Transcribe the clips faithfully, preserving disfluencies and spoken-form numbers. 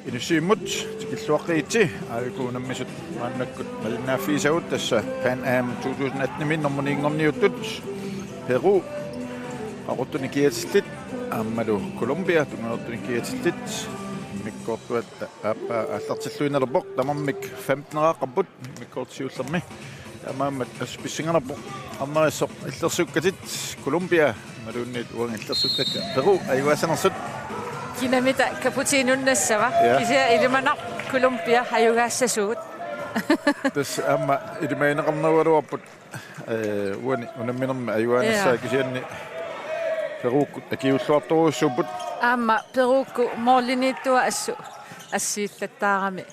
Inussivimmut tikilluaqqigitsi, aajuku unammisut maannakkut malinnaaffigisagut. Tassa Pan Am to tusind atten-imi nummer ni-nngorniuttut Peru qaqortunik kiatillit aammalu Colombia tungujortunik kiatillit. Immikkoortuata aappaa aallartilluinnalerpoq, tamarmik femten-eraaqqapput immikkoortoq siullermi. Taamaammat assut pissanganarpoq arneriassaaq. Illersuukkatit Colombia imaluunniit uanga illersukkat Peru ajugaassanersut. Kinamita cappuccinoinnassava? Ja. Kisianni ilimanarpoq Colombia ajugaassasugut. Tassa aamma ilimagineqarnerugaluarput, eh, uani unamminermi ajugaanissaa. Ja. Kisianni Perukkut akiuulluartorujussuupput. Aamma Perukkut målimiittuat assut assigillattaarami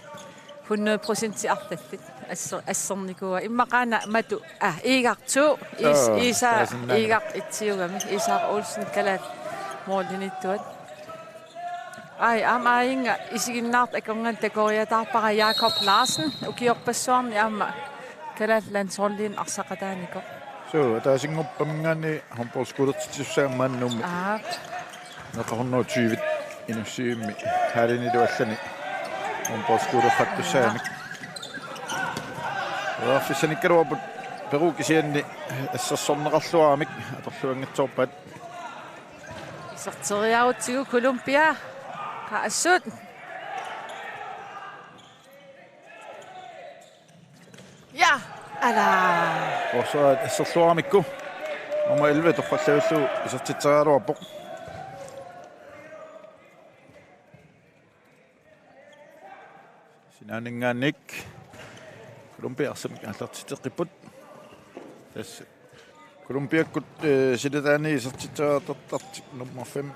hundrede procent arlallit asser-, assernikuuaat. Immaqa una matu, ah, Igak to, Is-, Aa, Isak, taasinnaanngilaq. Igak etsiugami, Isak Olsen, kalaallit målimiittuat. Ai, aamma aajinnga isiginnaartut akornanni takoriataarpara Jakob Larsen, ukiorpassuarni aamma kalaallit landsholdinik arsaqataanikoq. Suu, ataasinngorpat aamma håndboldskuulertitsissaaq maannga Nuummi. Aap. Meeqqat hundrede og tyve inussivimmi hallinilu allani håndboldskuulerfattussaammat. Periarfissanikkaluarput Peru kisianni assersorneqarluaramik atorluanngitsoorpaat. Iserteriarutsigu Colombia. Qaa assut. Ja, ala. Forsvaret asserluaramikku. Nummer elleve torrallavillugu isertitseriaraluarpoq. Sinaaninngaanniit Colombia arsamik aallartitseqqipput. Tassa Colombiakkut, eh, silataani isertitseriartortartik nummer fem,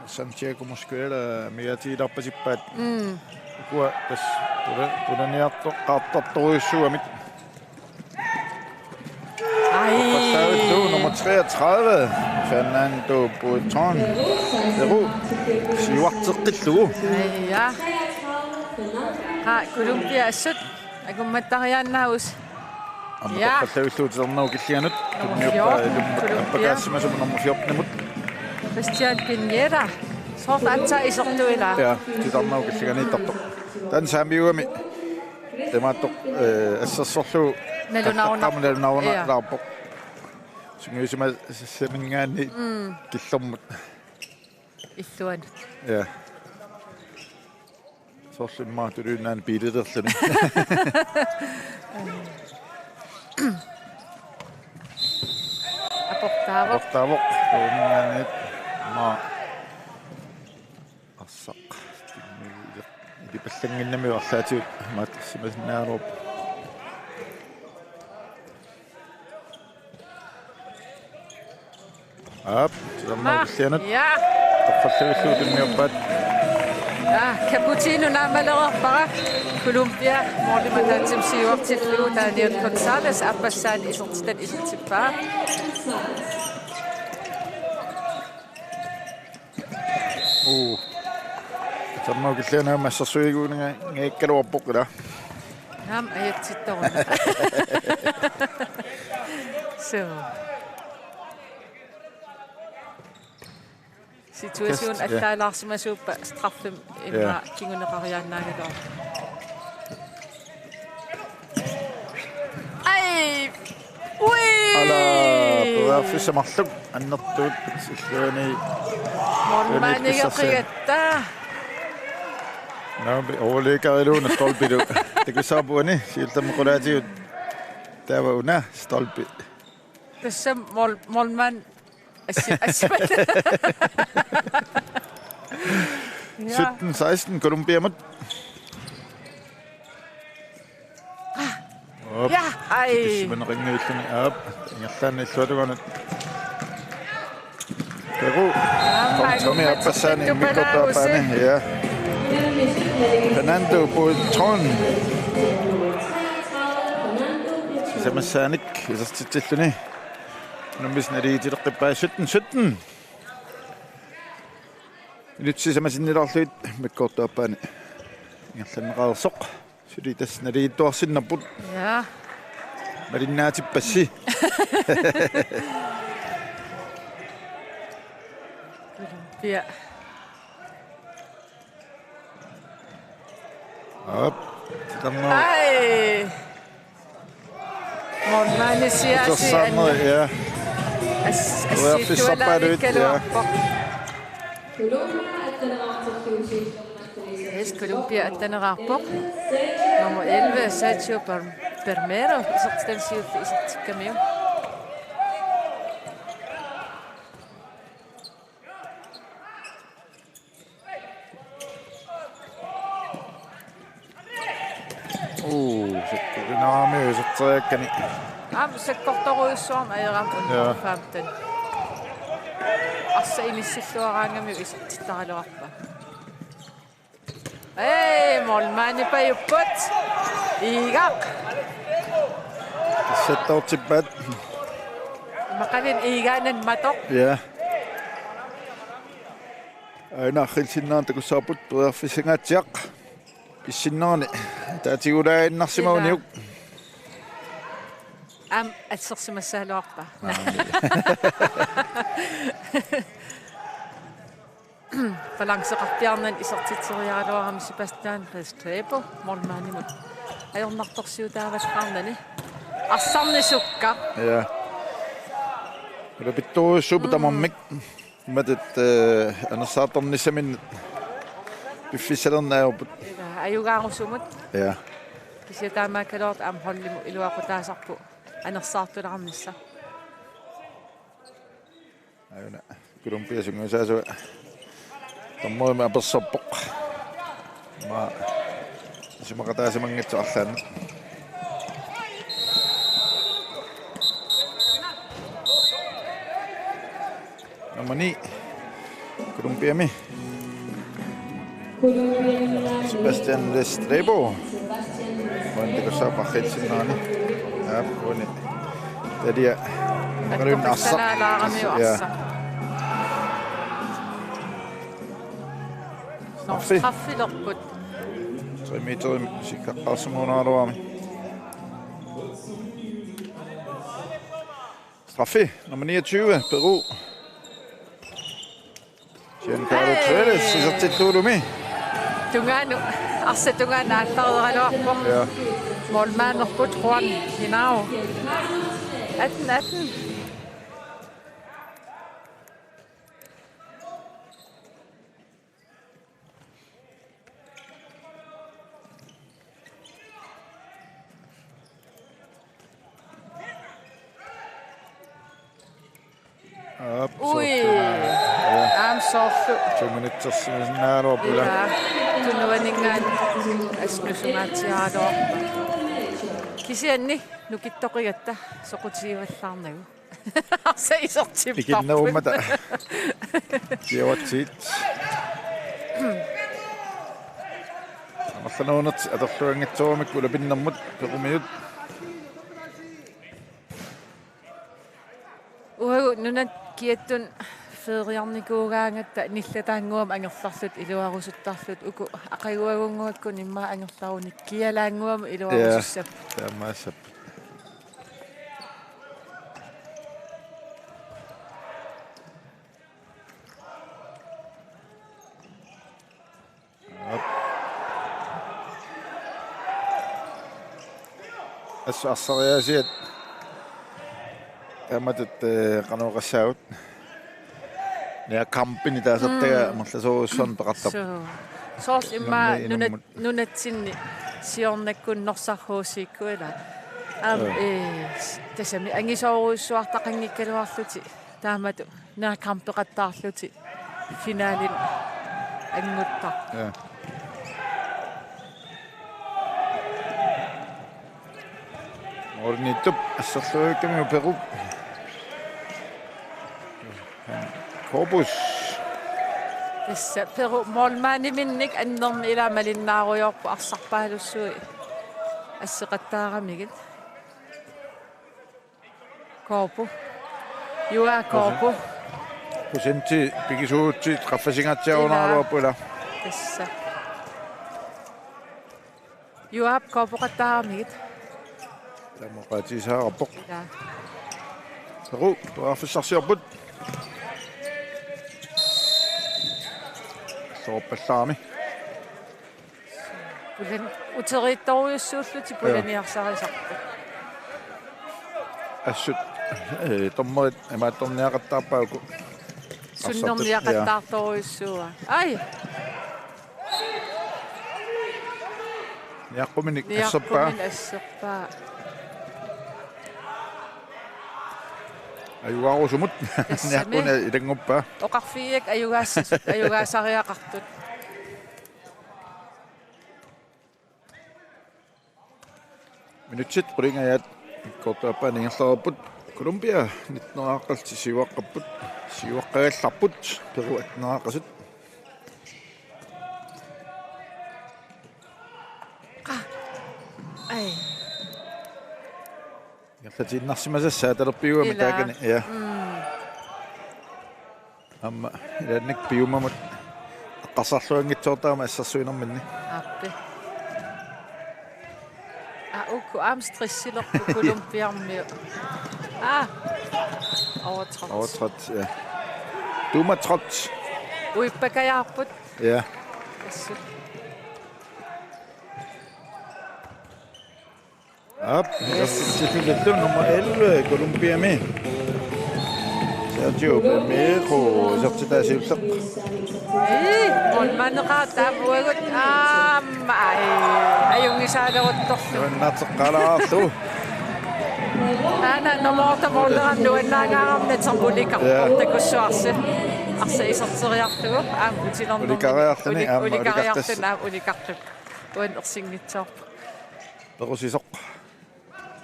Santiago Mosquera, amigaatigilaarpasippaat. Mm. Ukua tassa pula-, pulaniartoq qaartartorujussuugamik. Ai. Toqqallavillugu nummer treogtredive, Fernando Buitrón. Peru siuarteqqillugu. Ai, ja. Qaa, Colombia assut. Akummattariaannaavus. Aamma, ja, toqqallavillugu titarnerup killinganut. Nummer fjorten, tunniuppaa ilumut Colombia. Appakaassimasumut nummer fjorten-imut. Christian Piñera. Soorlu aatsaat isertuilaa. Ja, titarnerup killinganiittartoq. Taanna saamiugami imaattoq, eh, assersorlugu. Nalunaruna-, taqqaqqaamut nalunaruna-, ja, -laarpoq. Sungiusimasaminngaanniit, mm, killormut. Illuanut. Ja. Soorlu immaqa tuluit nunaanni biilereerluni. Aportaavoq. Aportaavoq. Tuuminngaanniit immaqa arsaq. Ilipallannginnami arlaatigut imaattorsimasinnaagaluarpoq. Aap, titarnerup killinganut. Ja. Toqqallavillugu tunniuppaat. Ja, cappuccino naammalereerpara. Colombia, målimik ataatsimik siuartillugu Daniel Gonzalez, aappassaani isertitani isertippaa. Uu. Titarnerup killinganut aamma assersuiguninga-, -ngikkaluarpoq ila. Aamma ajatsittoruna. Suu. Situation, ja, allaalaarsimasuuppat straffemik immaqa, ja, kinguneqariaannaagaluarpoq. Ai! Ui! Ala, periarfissaq marluk annertuut silluani. Målmandip pissarsiat. Målmandigeqigatta. Naamik, overliggeriluunniit stolpilu. Takussavarput uani, siullermik qulaatigut. Taava una stolpi. Tassa mål-, målmand. Assi-, assi-. Ja. Sytten seksten Colombiamut. Op. Ja, ai. Tikissimannginnami, aap. Ingerlaannaq illuatungaanut. Peru. Aap, ai, Tommy aappassaani immikkoortup aappaani. Ja. Fernando Buitrón. Sisamassaanik isertitsilluni. Unammisut naligiitsileqqippaat sytten sytten. Minutsit sisamasinnilaarlugit immikkoortup aappaani ingerlanneqareersoq. Suli tassa naligiittuarsinnaapput. Ja. Malinnaatippassi. Colombia. Aap. Tamma. Ai. Målmandi siaasi. Utersaarneri, ja. As-, uterfissarpaaluit, ja. Assiittualaarikkaluarpoq. Yes, Colombia attaneraarpoq. Nummer elleve, Sergio Per-, Permero, isertitani siulleq isertikkamiuk. Uu, sakkorinaami iserteriakkani. Aamma sakkortorujussuarmik ajorami. Ja. Unnuarfaamtan. Arsaq inissilluaraangamiuk isertittaraluarpaa. Ei, målmandi pajupput. Iigaq. Tassattoortippaat. Immaqaluunniit Iigaanan matoq. Ja. Aana Achilles-innera takussavarput periarfissangaatsiaq. Pissinnerani. Taatigulaaginnarsimaguniuk. Ila. Aamma assersimassagaluarpaa. Aa. Balanceqarpiarnani isertitseriaraluarami Sebastian Restrepo målmandimut ajornartorsiutaavallaarnani. Arsarneq sukkaq. Ja. Ulapittorujussuupput. Mm. Tamarmik. Imatut, eh, anersaartornissaminnik piffissalerneq ajorput. Ila, ajugaarusumut. Ja. Kisianni taamaakkaluartoq aamma holdimut iluaqutaasarpoq anersaartulaarnissaq. Aajuna. Colombia sungiusaasua dommerimik apersorpoq. Aamma isumaqataasimanngitsoq arlaannik. Nummer ni. Colombiami. Sebastian Restrepo. Uani takussavarput Achilles-innerani. Aap, uani. Talia. Immaqaluunniit arsaq. Attoqassalaalaaramiuk. Ja. Arsaq. Nå, straffi. Straffilerput. Tre meterimik sikkaqqaarsimagunaraluarami. Straffi, nummer niogtyve, Peru. Giancarlo Hey! Tevez, isertilluarluni. Tungaanut, arsaq tungaanut aallareraluarpoq. Ja. Målmanderput Juan Henao. Atten atten. Aap, ui. Soorlu. Aamma soorlu. Tuminitsersinnaaruapula. Ila. Tunuaninngaanniit asnusumaatsiaraluarpaa. Kisianni nukittoqigatta soqutigivallaarnagu. Arsaq isertipparput. Ikinnerummata. Kiavatsit. Amerlanerunertik atorluanngitsoormata ulapinnermut Perumiut. Uagut nunat kiattut feeriarnikuugaangatta nillataannguamik angerlarluta iluarusuttarluta uku aqaguagunnguakkut immaqa angerlarunik kialaannguamik iluarusussap. Ja, taamaassapput. Assut arsariaasiat taamatut, eh, qanoq oqassaagut. Nærkampini taasartagaa. Mm. Amerlasoorujussuarnik peqartarpoq. Suu. Soorlu immaqa nammineq nunat-, inummut. Nunatsinni siornakkut Norsaq H C-kkut ila. Aamma, joo, eh, s-, tassami angisoorujussuartaqanngikkaluarlutik. Taamatut nærkampeqattaarlutik finalimi annguttarput. Ja. Målimiittup asserluakkami Peru. Corpus. Tassa Peru målmandiminnik annermik ila malinnaarujoorpoq arsarpaalussuit asseqattaaramigit. Koopu. Juaa Koopu. Procenti pikisuutsit qaffasingaatsiarunaruapula. Tassa. Juaap Koopu qattaaramigit. Tamoqatisaarpoq. Ja. Peru, periarfissarsiorput. Soorpallaami. Pulan-, uteriittorujussuullutik pulaniarsarisarput. Assut, eh, dommerit imaattorniaqattaarpaagu. Sunnerniaqattaartorujussuuaa. Ai! Niaqquminik asserpaa. Niaqquminik asserpaa. Ajugaarusumut. Tassami. Niaqquni ilannguppaa. Oqarfigiak ajugaassasut, ajugaasariaqartut. Minutsit qulingajaat kortuappaani ingerlareerput. Colombia nitten hundrede syvoghalvfems, syvoghalvfems, Peru atten hundrede. Ai. Ingerlatiinnarsimasassaat talerpiuami. Ilaa. Taakani, ja. Mm. Aamma ilaannik piumamut eqqarsarluanngitsoortarami assersuinerminni. Aappi. Aa, uku aamma stressilerput Colombiarmiut. Aa. Overtrådt. Overtrådt, ja. Dommertrådt. Uippakajaarput. Ja. Assut. Aap, yes. Tillutillu nummer elleve, Colombiami. Sergio Bermejo, isertitaa siulleq. Ii, målmandeqaaq taama uagut aamma, ai, ajunngisaaleruttorlu. Nuannaarteqqaalaarlugu. Aana nummer otte målmandeqaaq nuannaangaaramik naterput ulikarpoq. Ja. Takussuarsi. Arsa iserteriarlugu aamma utilernermini. Ulikariarluni, uli-, aamma ulikariarluni ulikartas-, aamma ulikarluni. Uani ersinngitsoorpoq. Perusisoq.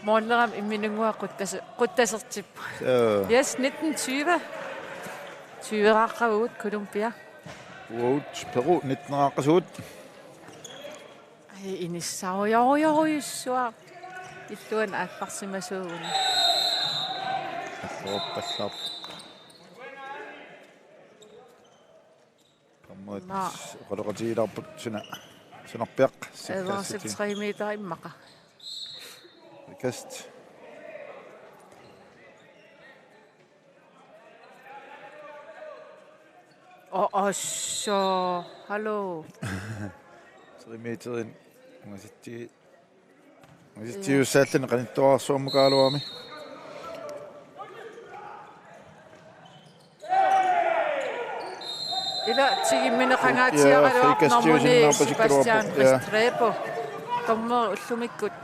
Målmandeqaaq imminnguaq quttas-, quttasertippoq. Joo. Yes, nitten tyve. Tyveraaqqavugut Colombia. Uagut Peru nitten hundrede. Ai, inissarujorujorujussuaq. Illuanni aallarsimasuuguni. Alluorpallaarpoq. Aamma. Naa. Oqaloqatigilaarput suna. Sunarpiaq. Edvardsip tre meter immaqa. Kast. Aa, assut. Hallo. Tre meterin. Ungasitsi-, ungasitsigissalluni qanittuararsuarmukaaluarami. Ila tigummineqangaatsiaraluarpoq. Ja, frikastiusinnaarpasikkaluarpoq. Nummernit Sebastian Restrepo. Dommeri ullumikkut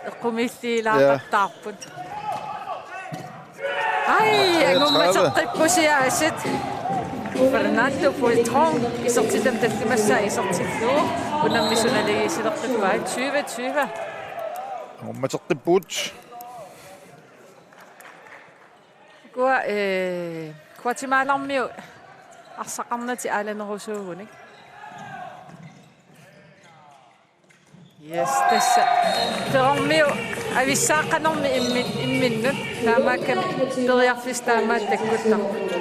eqqumiilliilaaqattaarput. Ja. Ai, angummateqqippusi aasiit. Fernando Buitrón, isertitami tallimassaa isertillugu. Unammisut naligiissileqqippai, tyve tyve. Angummateqqippugut. Ukua, eh, Guatemalarmiut arsaqarnatik aalanerusuugunik. Yes, tassa. Perormiut avissaaqqanermik immi-, imminnut. Taamaakkami periarfissat taamaattukkut takkuttarput.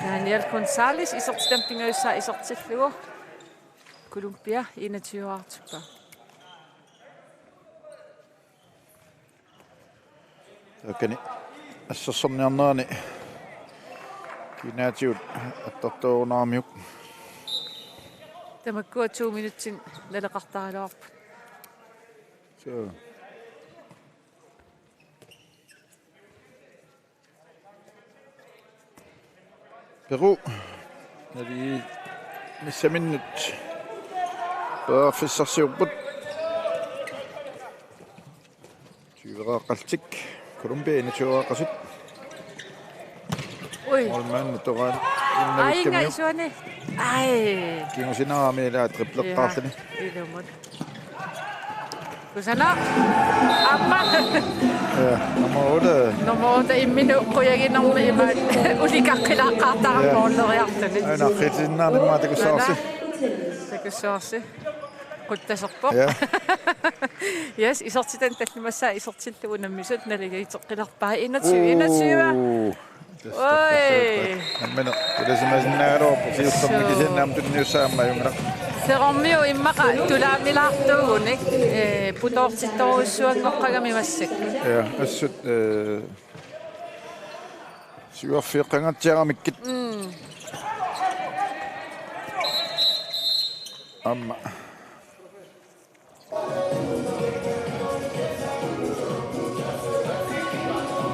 Daniel González isertitami pingajussaa isertillugu. Colombia enogtyve-artippaa. Taakani assersorniarnerani kiinaatigut attartuurunaaramiuk. Tamakkua to minutsinik naleqartaraluarput. Suu. Peru. Naligiissaminnut. Periarfissarsiorput. Tyveraaqqallutik. Colombia enogtyveraaqqasut. Ui. Målmand toqan. Ai, inga isuani. Ai. Kingusinaarami ila tripleqqaarluni. Ja, ilumut. Kusanaq. Aamma. Ja, nummer otte. Nummer otte imminut qujaginermi imaat ulikaqqilaartarami. Ja. Måleriarluni. Aana, qitisinnaanimmaa takussavarsi. Takussavarsi. Quttaserpoq. Ja. Yes, isertitami tallimassaa isertillugu unammisut naligiitseqqilerpai. Enogtyve, enogtyve. Uu. Oi. Aamma, ilisimasinnaagaluarpoq siullermik kisianni aamma tunniussaammat ajunngilaq. Perormiut immaqa tulaamilaartuugunik, eh, putoortittorujussuanngoqqagami massakkut. Ja, assut, eh, syvogfyrre-qangaatsiaramikkit. Mm. Aamma.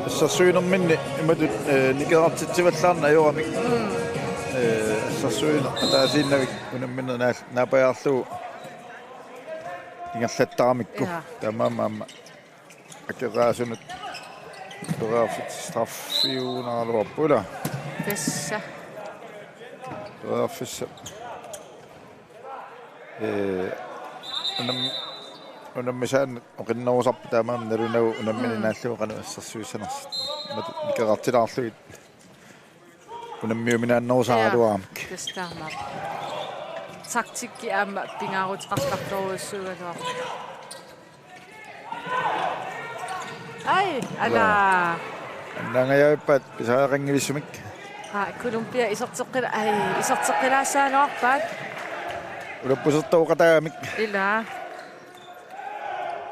Assersuinerminni imatut, eh, nikerartitsivallaarneq ajoramik. Mm. Eh, assersuineq ataasiinnavik unammineq naal-, naapajaarlugu ingerlattaramikku. Ja. Taamaammat aamma akeraasunut periarfissaq straffiunaraluarpoq, ilaa? Tassa. Periarfissaq. Ee, unam-, unammisaannut oqinnerusarpoq taamaammat nalunagu unammineq, mm, naallugu qanoq assersuissanersut. Imatut nikerartilaarlugit unammiuminaannerusaraluaramik. Ja, tassa taamaappoq. Taktikki aamma pingaaruteqartartorujussuugaluarpoq. Ai, ala. Annaangajavipput pisariaqanngivissunik. Aa, Colombia iserteqqila-, ai, iserteqqilaassagaluarpaat. Ulappusertoqataamik. Ilaa.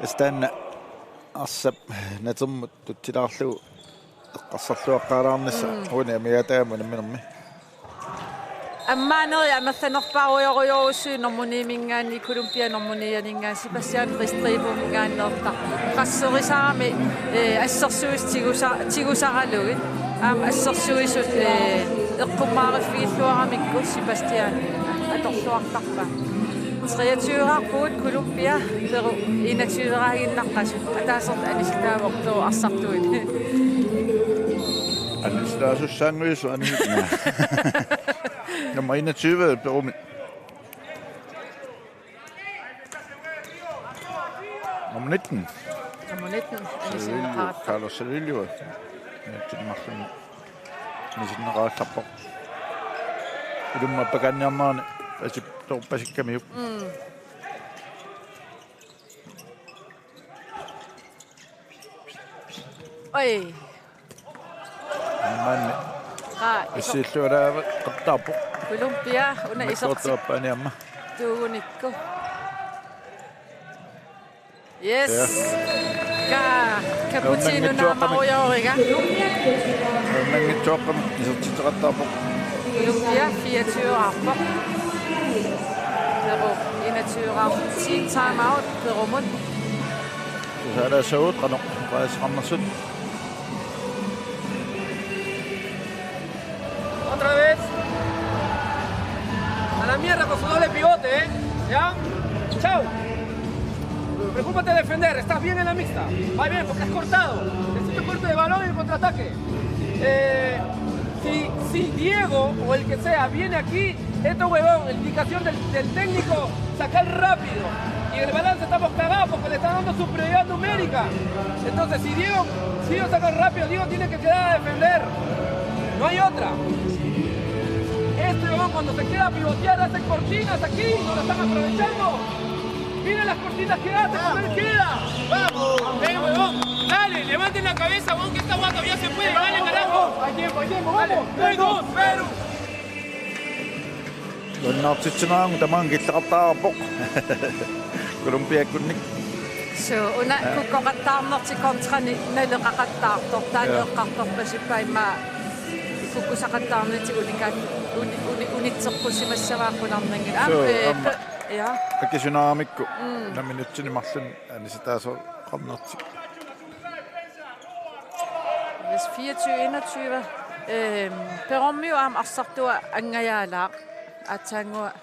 Tassa taanna arsap natermut tutsilaarlugu eqqarsarluaqqaalaarnissaq. Mm. Uani amigaataami unamminermi. Ammaaneri amerlanerpaarujorujussuit normu ni-minngaanniit, Colombia normu ni-minngaanniit, Sebastian Restrepominngaanneersoq. Qasserisarami, eh, assersuisut tigusa-, tigusaralugit. Aamma assersuisut, eh, eqqummaariffigilluaramikku Sebastian atorluartarpaa. Treogtyve-raarpugut Colombia, Peru enogtyve-raaginnaqqasut. Ataasertut anisitaavoq Peru arsartuit. Anisitaasussaannguisut anisittaa. Nummer enogtyve, Perumi. Nummer nitten. Nummer nitten, Salilio, anisinneqaratta. Carlos Salilio. Nitten marlun. Anisinneqarallarpoq. Ilumut appakaanniarnerani asip torpasikkamiuk. Mm. Oi. Maanni. Aa, iso-, issiilluaraaqattaarpoq. Colombia, una isortik. Mikkortuappaani aamma. Tuugunikku. Yes. Ja. Ka-, cappuccino naammarujooriga. Unnanngitsuaqqamik isertitseqattaarpoq. Colombia fireogtyve-raarpoq. Peru enogtyve-raarpoq. Team timeout Perumut. Tusaalaassaagut qanoq oqaaseqarnersut. Otra vez. A la mierda con su doble pivote, ¿eh? ¿Ya? Chao. Preocúpate de defender. Estás bien en la mixta. Va bien, porque has cortado. Necesito corte de balón y el contraataque. Eh, si, si Diego o el que sea viene aquí, este huevón, indicación del, del técnico, sacar rápido. Y en el balance estamos cagados porque le está dando superioridad numérica. Entonces, si Diego, si Diego saca rápido, Diego tiene que quedar a defender. No hay otra. Este huevón cuando se queda a pivotear hace cortinas aquí, no lo están aprovechando. Mira las cortinas que hace cuando él queda. ¡Vamos! ¡Ven, huevón! Dale, levanten la cabeza, huevón, que esta guata ya se puede. Dale, carajo. Hay tiempo, hay tiempo, vamos. Tres, dos, Perú. Nuannaartitsinerannguaq tamaanga killeqartaarpoq. Colombiakkunnik. Suu, una, aa, kukkoqattaarnertik kontrani naleqaqattaartoq, taanna, ja, eqqartorpasippoq immaqa kukkusaqattaarnertik unikaat-, uni-, uni-, unitseqqusimassavaat qularnanngilaq. Aamma, suu, ee, aamma pe-, ja. Akisunaramikku. Mm. Nammineq nutsinni marlunnik anisitaasoqarnertik. Yes, fireogtyve enogtyve. Øhm, Perummiut aamma arsartua angajaalaaq. Aatsaannguaq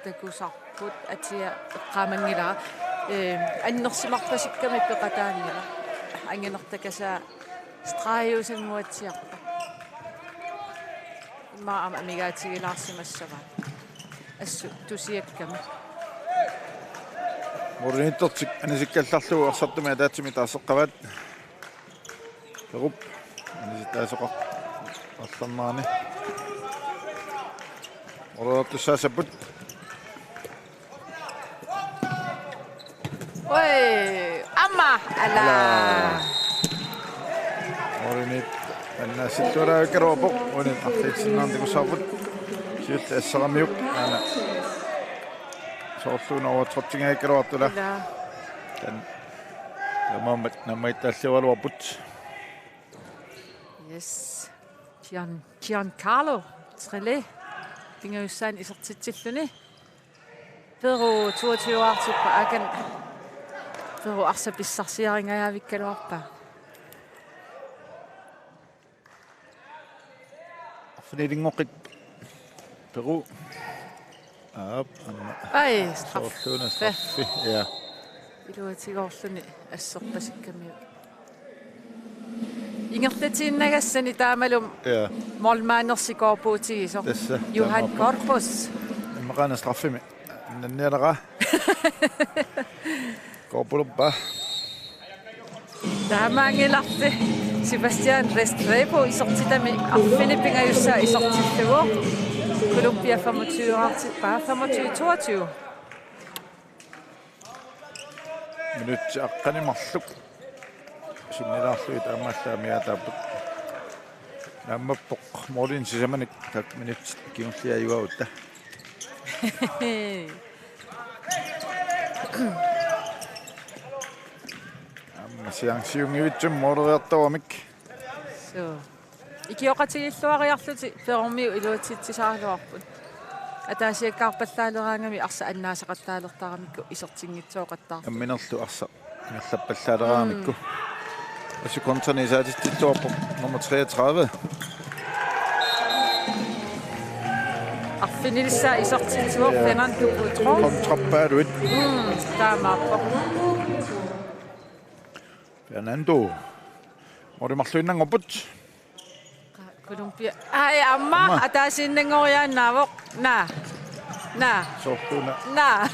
takusarput atia eqqaamanngilara. Øhm, annersimarpasikkamik peqataanngilaq. Anginertakasaa stregiusannguatsiarpoq. Immaqa aamma amigaatigilaarsimassavaat. Assut tusiakkami. Mooriniittortik anisikkallarlugu arsartumik ataatsimik taarseqqavaat. Perup anisitaasoqartarnerani. Mooriortussaassapput. Oi, aamma, ala. Ala. Mooriniit annaassittuaraavikkaluarpoq, uani arfiitsinnaarnikussaapput. Siulleq assaramiuk, aana. Soorlu una overtroptingavikkaluartoq, ala. Ila. Taanna. Taamaammat naammagittaalliugaluarput. Yes. Gian-, Giancarlo Trele. Pingajussaani isertitsilluni. Peru toogtyve-artippa akan. Peru arsaq pissarsiaringajavikkaluarpaa. Arfinilinngorput Peru. Aap, aamma. Ai, straffe. Soorluuna straffi. Ja. Iluatigoorluni asserpasikkamiuk. Ingerlatiinnagassani taamalu. Ja. Målmandersi koorpuutigisoq. Tassa, Johan taamaappoq. Corpus. Immaqa aana straffimi. Nannialera. Koorpulerpaa. Taamaanngilarli Sebastian Restrepo isertitami arfineq-pingajussaa isertillugu. Colombia femogtyve-artippaa femogtyve toogtyve. Minutsit aqqaneq marluk sinnilaarlugit aamma allaat amigaataapput. Naammappoq målinik sisamanik taakku minutsit kingulliit ajugaavoq. Aamma chanceunngivissoq måleriartoramik. Suu. Ikioqatigiilluariarlutik Perummiut iluatsitsisaraluarput. Ataasiakkaarpallaaleraangami arsaq annaasaqattaalertaramikku isertinngitsooqattaarluni. Namminerlu arsaq ingerlappallaaleraangamikku. Mm. Assut kontrani isaatitsilluarpoq nummer treogtredive. Arfinilissaa isertitsivoq. Ja. Fernando Butrón. Kontrappaaluit. Mm, taamaappoq. Fernando. Måli marluinnanngorput. Colombia. Ai, aamma. Aamma. Ataasiinnanngoriaannaavoq. Naa. Naa. Soorluuna. Naa.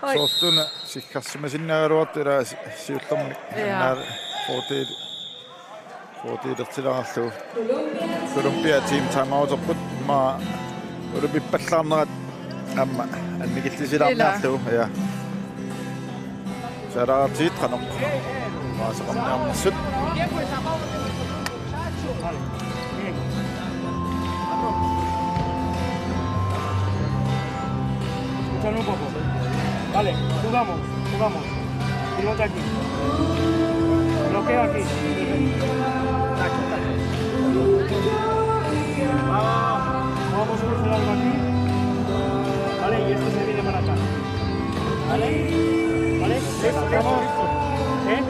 Oj. Soorluuna siggarsimasinnaagaluartoq ilaa si-, siullermik. Ja. Annaar fordel. Fordelertilaarlugu. Colombia team timeouterput. Aamma Colombia pallaanerat aamma annikillisilaarniarlugu. Ilaa. Ja. Saalaartiit qanoq. Maasaqarniarnersut. Escúchame un poco. Vale, jugamos, jugamos. Pivote aquí. Bloqueo aquí. Tacho, tacho. Vamos, vamos a hacer algo aquí. Vale, y esto se viene para acá. ¿Vale? ¿Vale? Estamos. ¿Eh?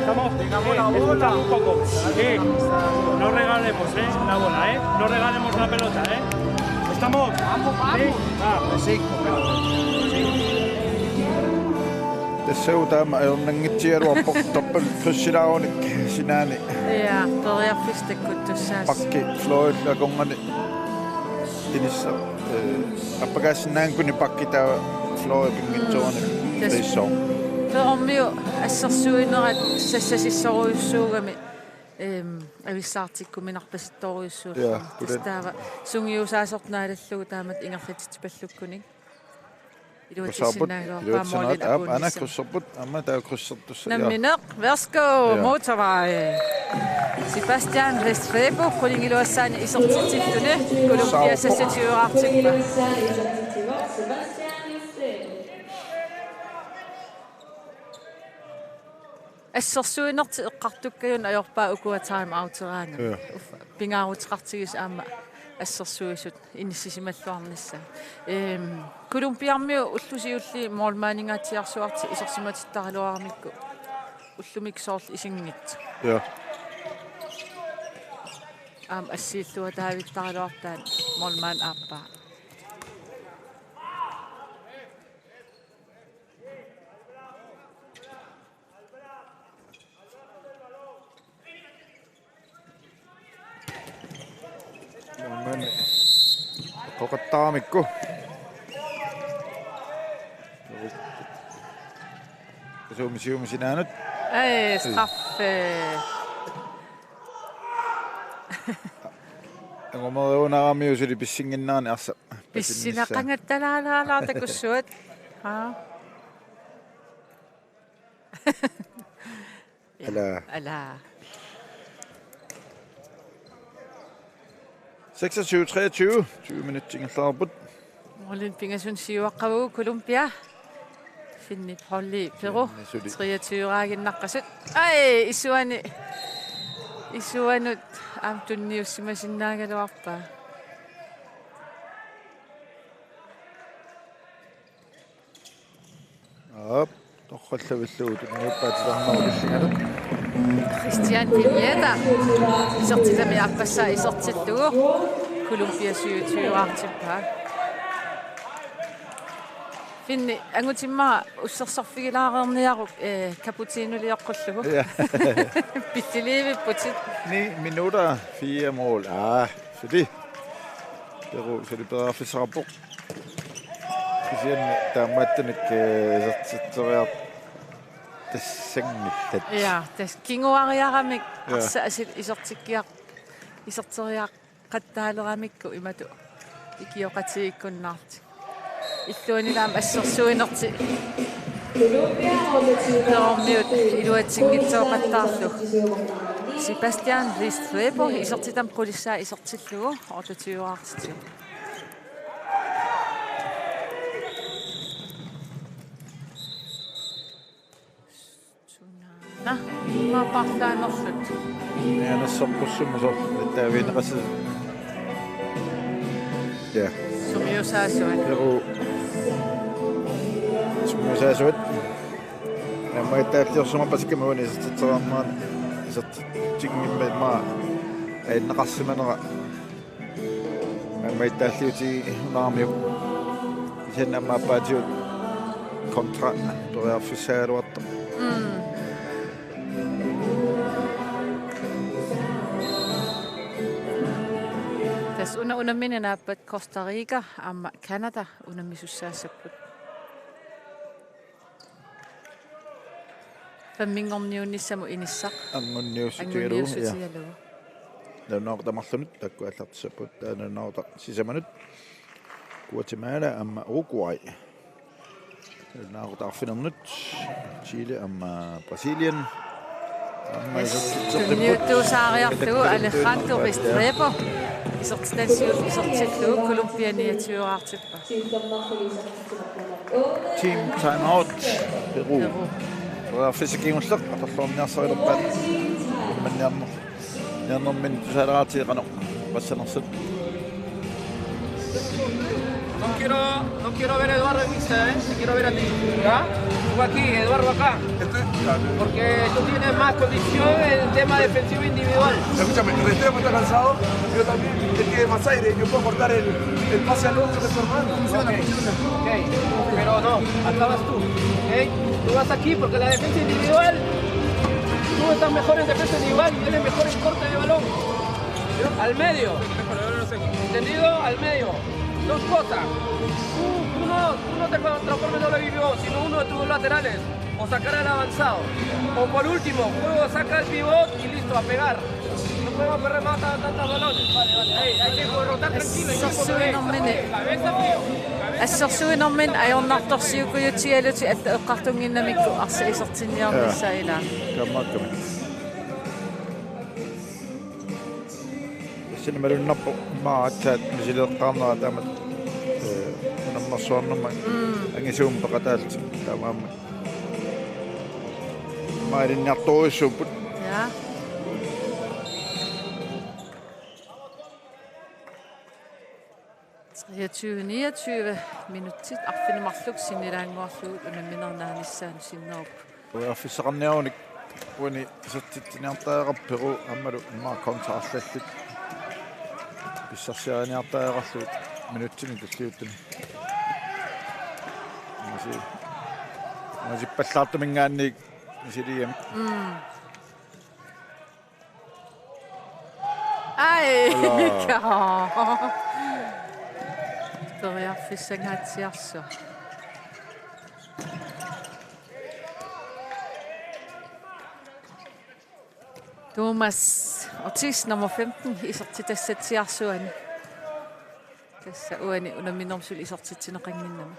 Estamos. Eh, escucha un poco. Eh, no regalemos, ¿eh? La bola, ¿eh? No regalemos la pelota, ¿eh? Estamos. Vamos, vamos. Sí. Ah. Tassa taama ajornanngitsigaluarpoq dobbelt krydsilaarunik sinaani. Ja, periarfissaq takkuttussaassaaq. Pakki Floyd akornanni inissaq, eh, appakaassinnaanngikkunik pakki taava Floyd pinngitsoorani. Mm. Tassa. Perumiut assersuinerat sassasissorujussuugami, ehm, avissaartikkuminarpasittorujussuulluni. Ja, tassa kuden. Taava sungiusaasortoq naalallugu taamatut ingerlatitsipallukkunik. Iluatsissinnaagaa. Iluatsinnaagaa, aap, aana apuunnissamut. Krydserput, aamma taava krydsertussaq, ja. Nammineq, værsgo, ja. Motorvej. Sebastian Restrepo, qulingiluassaanik isertitsilluni, Colombia saappoq. Seksogtyve-artippa. Assersuinertik eqqartukkajunnik ajorpaat ukua time-outeraangat. Ja. Uffa, pingaaruteqartigisoq aamma assersuisut inissisimalluarnissaat. Ehm, Colombiarmiut ullut siulliit målmandingaatsiarsuartik isersimatittaraluaramikku. Ullumikkut soorlu isinngitsut. Ja. Aamma assiilluataavittaraluartaat målmand aappaa. Målmandi eqqoqattaramikku. Suumi siumut sinaanut. Ai, straffe. Angumeriunaaramiuk suli pissinnginnerani arsaq. Pissinaqangattalaalaalaaq takussuat. Haa. Ala. Ala. Seksogtyve treogtyve, tyve minutsit ingerlareerput. Målinik pingasunut siuaqqavugut Colombia. Finnip holdi Peru. Finni suli. Treogtyve-raaginnaqqasut. Ai, isuani. Isuanut aamma tunniussimasinnaagaluarpaa. Aap, torrallavillugu tunniuppaat titarnerup illingalu. Christian Pineda isertitami aappassaa isertillugu Colombia syvogtyve-aartippaa. Finni angutimma ussersorfigilaareerniaruk, eh, cappuccinoleqqullugu. Ja. Pitsiliivipputit. Ni minutter, fire mål. Ah, suli. Peru suli periarfissaqarpoq. Kisianni taamaattunik, eh, isertitseriartassanngillat. Ja, tassa kinguariaramik. Ja. Arsaq asit isertikkiaq-, iserteriaqattaaleramikku imatut ikioqatigiikkunnaartik. Illuannilaam assersuinertik. Perormiut iluatsinngitsooqattaarlu. Sebastian Restrepo isertitami qulissaa isertillugu otteogtyve-aartitsivoq. Sunaana. Immaqa paarlaanerlutik. Mianersoqqussummut soorlu taaviineqassasoq. Ja. Sumiusaasuat. Peru. Sumiusaasuat. Aamma taalliorsimappasikkami uani isertitseriarnerani isertitsinngimmat immaqa ajunneqarsimanera. Aamma taalliuti unaarmiuk. Kisianni aamma aappaatigut kontra periarfissagaluartoq. Mm. Tassa una unammineq naappat Costa Rica aamma Canada unammisussaassapput. Femminngorniunnissamut inissaq. Anguniussutigalugu, ja. Anguniussutigalugu. Nalunaaqutaq marlunut taakku aallartissapput, taava nalunaaqutaq sisamanut Guatemala aamma Uruguay. Nalunaaqutaq arfineq-marlunut Chile aamma Brasilien. Aamma isertitseqqipput. Tunniuttuusaariarlugu Alejandro Restrepo. Isertitani siulleq isertillugu Colombia niogtyve-aartippoq. Team timeout. Peru. Peru. Periarfissaq kingulleq atorluarniarsarilerpaat. Manniarner. Niarnermini tusaaleraatigeqanoq. Passanersut. No quiero, no quiero ver a Eduardo en pista, ¿eh? Te quiero ver a ti. ¿Ya? Tú aquí, Eduardo acá. Estoy, ya, ya. Porque tú tienes más condición en el tema defensivo individual. Escúchame, Restrepo está cansado, yo también, él tiene más aire, yo puedo cortar el, el pase al otro, que es su hermano. Funciona, funciona. Ok, pero no, acá vas tú, ¿ok? Tú vas aquí porque la defensa individual, tú estás mejor en defensa individual y él es mejor en corte de balón. Al medio. ¿Entendido? Al medio. Dos cosas. Tú, tú no, tú no te transformes solo en pivot, sino uno de tus dos laterales. O sacar al avanzado. O por último, juego saca al pivot y listo, a pegar. No podemos perder más ta-, tantos balones. Vale, vale. Ey, hay que rotar tranquilo, hay que correr. Assersuinermini. Cabeza, tío. Assersuinermini ajornartorsiukujutsigalutik atta eqqartunnginnamikku arsaq isertinniarnissaa ilaa. Kammakkami. Tassani malunnarpoq immaqa aatsaat misileqqaarnera taamatut, eh, unammersuarnermut. Mm. Angisuumik peqataallutik taamaammat. Immaqa ilinniartorujussuupput. Ja. Treogtyve niogtyve minutsit arfineq-marluk sinnilaannguarlugu unammineq naanissaanut sinnerup. Periarfissaqarniarunik uani isertitsiniartariaqarpoq Peru aammalu immaqa kontra arlallit. Pissarsiariniartariaqarlutik minutsini tulliuttuni. Misi-, misippallaartuminngaanniit misiliigamik. Mm. Ai. Ala. Periarfissangaatsiarsuaq. Thomas Ortiz, nummer femten, isertitassatsiarsuani. Tassa uani unamminermi suli isertitsineqannginnami.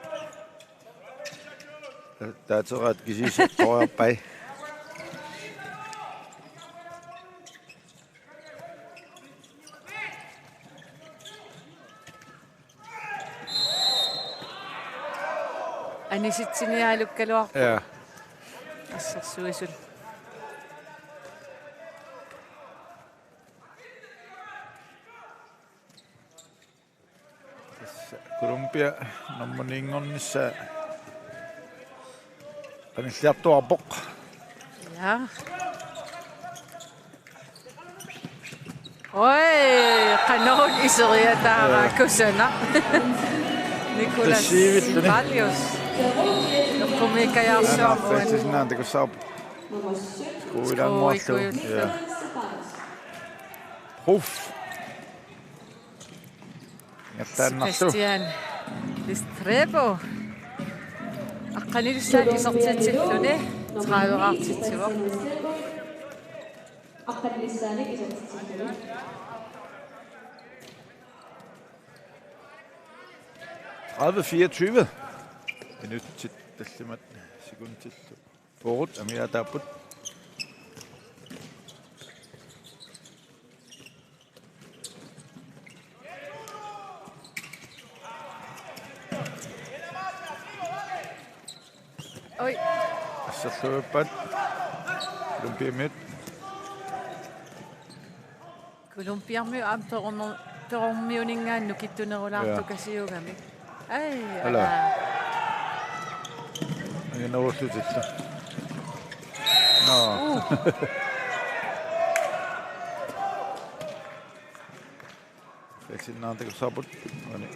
Taateraat kisiisa qoorpai. Anisitsiniaalukkaluarpoq. Ja. Assersuisut. Tassa Colombia nummer ni-nngornissaa. Anilliartuarpoq. Ja. Oj, qanoq iseriataara. Ja. Kusanaq. Nicolas Tasiivilluni. Sibalius. Nukkumiikkajaarsuarpugut. Aana, takussavarput. Skuilanguarlu. Skuikujullu. Ja. Huff. Ingerlaannarlugu. Sebastian Restrepo. Aqqanilissaa isertitsilluni. Tredive-raartitsivoq. Tredive fireogtyve. Minutsit tallimat sekundillu. Fyrre amigaataapput. Oj. Asserluuppat. Colombiamiut. Colombiamiut aamma perormi-, perormiuninngaanniit nukittunerulaartukasiugami. Ja. Ai, ala. Ala. Anginerullutillu. Nå. Uh. Felsinnaantakussaapput. Uani.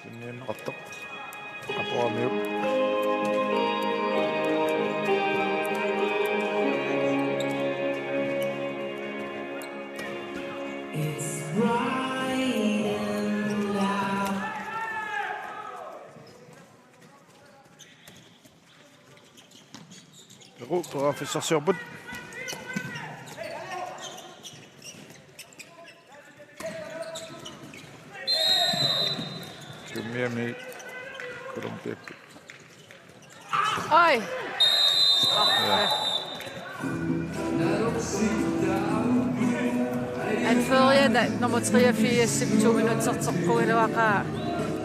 Tunniunneqartoq. Apuamiuk. Peru periarfissarsiorput. Colombiami, Colombiakkut. Oj. Ja. Anføreriata nummer treogfirs, to minutsit toqqugaluaqaat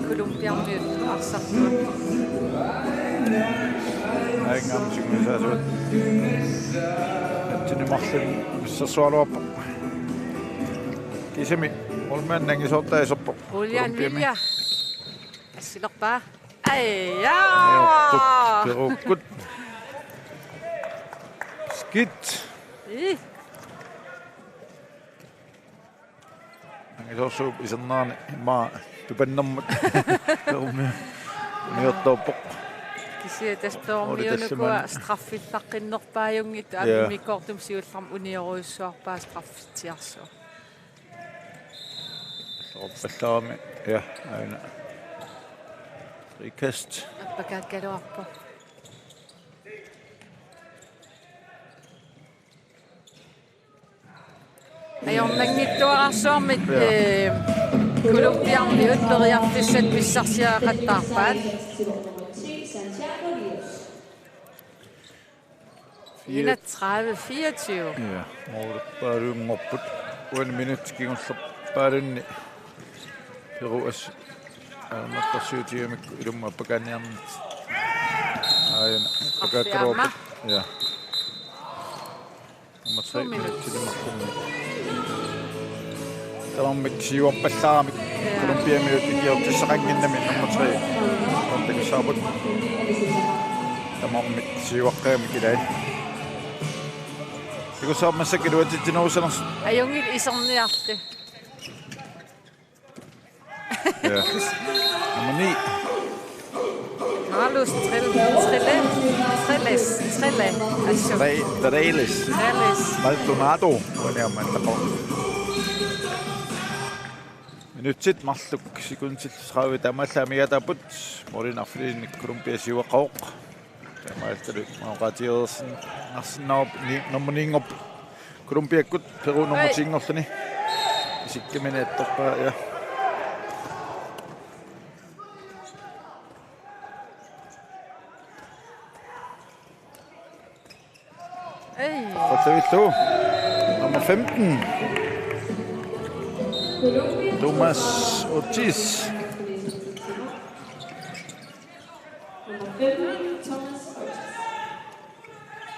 Colombiamiut arsartuat. Aingam singusaasuat. Atsini marlin missersualuarpoq. Kisimi målmand angisoortaa iserpoq. Julian Colombiami. Vilja. Assilerpaa. Ai, ja. Perukkut, perukkut. Skidt. Ih. Angisoorsuup isernerani immaqa tupannermut. Perormi-, niortoorpoq. Kisianni tassa perormiunukua straffittaqqinnerpaajunngitsoq. Ja. Aamma immikkoortumi siullermi uniorujussuarpaa straffitsiarsuaq. Alloruppallaarami, ja, aana. Frikast. Appakaakkaluarpoq. Ajornanngitsuararsuarmik, ja, eh, Colombiamiut periarfissat pissarsiaqattaarpaat. Enogtredive fireogtyve. Ja, målip paaluunngorput. Uani minutsit kingullerpaalunni Peru as-, ajornartorsiutigamikku ilumut appakaanniarnit. Aajuna, appakaakkaluarput. Ja. Nummer tre, to minutsit. Minutsini marlunni. Tamarmik siuarpallaaramik. Ja. Colombiamiut ikiortissaqannginnami nummer tre. Takussaapput. Tamarmik siuaqqagamik ilai. Takussaapput massakkut iluatsitsinerusanersut. Ajunngilaq iserniarlugu. Ja. Nummer ni. Carlos Trel-, Trele-, Treles, Trele, assut. Tre-, Treles. Treles. Maldonado, uani aamma allaqaaq. Minutsit marluk sekundit tredive taamaallaat amigaataapput. Målinik arfinilinnik Colombia siuaqqavoq. Taamaalillutik Mauqaatigersin-, narsinnaavoq ni-, nummer ni-nngorpoq. Colombiakkut Peru nummer ti-nngorluni. Isikkamini attorpaa, ja. Ei. Qatsavillu. Nummer femten. Thomas Ortiz. Nummer femten, Thomas Ortiz.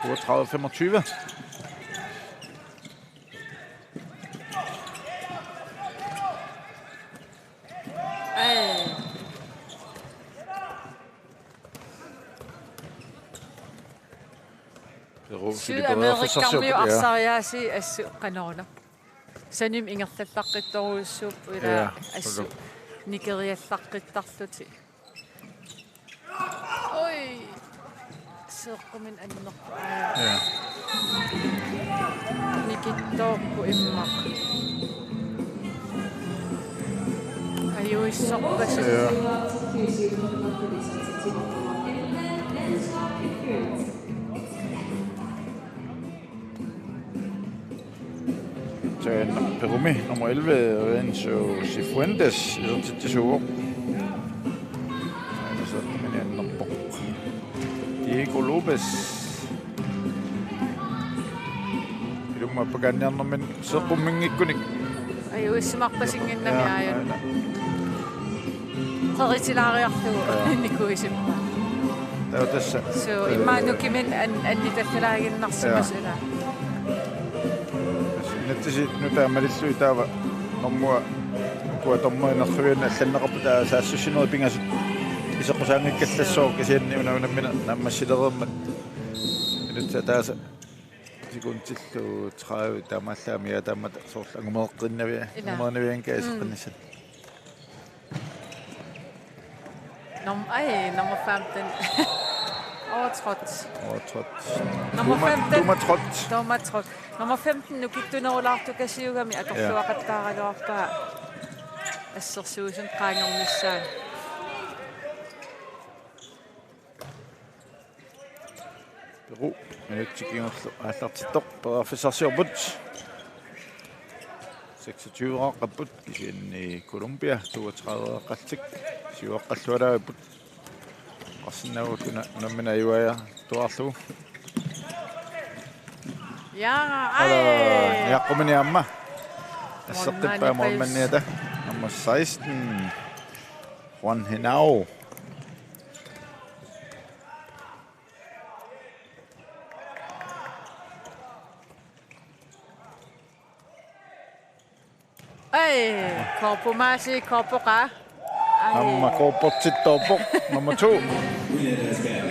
Toogtredive femogtyve. Ej. Peru Sydamerikarmiut, ja, arsariaasii assut qanoruna. Sanimut ingerlallaqqittorujussuupput, ila, ja, assut ullu nikeriallaqqittarlutik. Oj. Seeqquminik annerpoq. Ja. Nikittoorpoq immaqa. Ajuissorpasippoq. Ja. Taanna Perumi nummer elleve, Renzo Cifuentes, isertitsisuuvoq. Aana seeqqumini annerpoq. Diego Lopez. Ilumut appakaanniarnermini seeqqumminngikkunik. Ajuissimarpasinnginnami. Ja, aajuna. Aana. Qeritilaariarlugu. Ja. Nikuisippaa. Taava tassa. Suu, immaqa nukimik an-, annitallaaginnarsimasoq, ja, ila. Tassa inatsisit nutaammalillugit taava normua ukua dommerit nerrivianni allanneqarput, taava saassussinerit pingasut iseqqusaanngikkallassaaq, ja, kisianni una unammineq naammassilereermat. Minutsit ataasa sekundillu tredive taamaallaat, ja, taamatut soorlu angumeeqqinnavi-, ila, angumeernavianngikkaat, mm, iseqqinnissat. Num-, ej, nummer femten. Overtrådt. Overtrådt. Nummer femten. Doma-, domatrådt. Domatrådt. Nummer femten nukittunerulaartukasiugami, ja, atorluaqattaaraluarpaa assersuusunut qaangernissaa. Peru minutsit kingulliit aallartittoq periarfissarsiorput. Seksogtyve-raaqqapput, kisianni Colombia toogtredive-raaqqallutik siuaqqallualaavipput. Qarsinnaavugut una-, unammineq ajuaartuaarlugu. Ja, ej. Ala, niaqqumini aamma. Asseqqippaa målmandip, målmandiata. Nummer seksten, Juan Henao. Ej, korpumaasi, korpoqaa. Ej. Aamma korportittoorpoq, nummer to.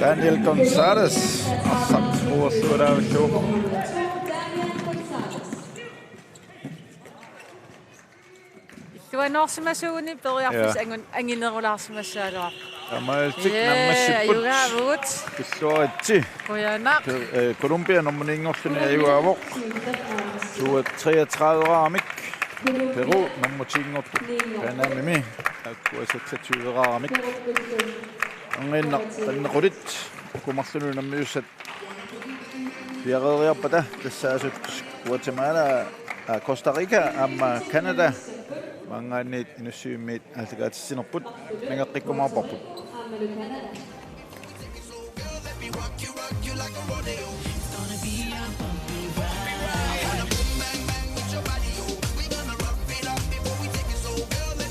Daniel Gonzalez. Arsaq uerluulaavillugu. Illuanoorsimasuuguni periarfissat, ja, angun-, anginerulaarsimassagaluarpoq. Taamaalillutik, ee, naammassipput. Ajugaavugut. Pilluaritsi. Qujanaq. Per-, eh, Colombia nummer ni-nngorluni ajugaavoq. Toogtredive-raaramik. Peru nummer ti-nngortoq Panamami. Taakkua seksogtyve-raaramik. Anginnaq qannequlit. Uku marlunut unammiussat piareeriarpata tassaasut Guatemala, aa, Costa Rica aamma Canada maanngaanniit Inussivimmiit aallakaatitsinerput nangeqqikkumaarparput.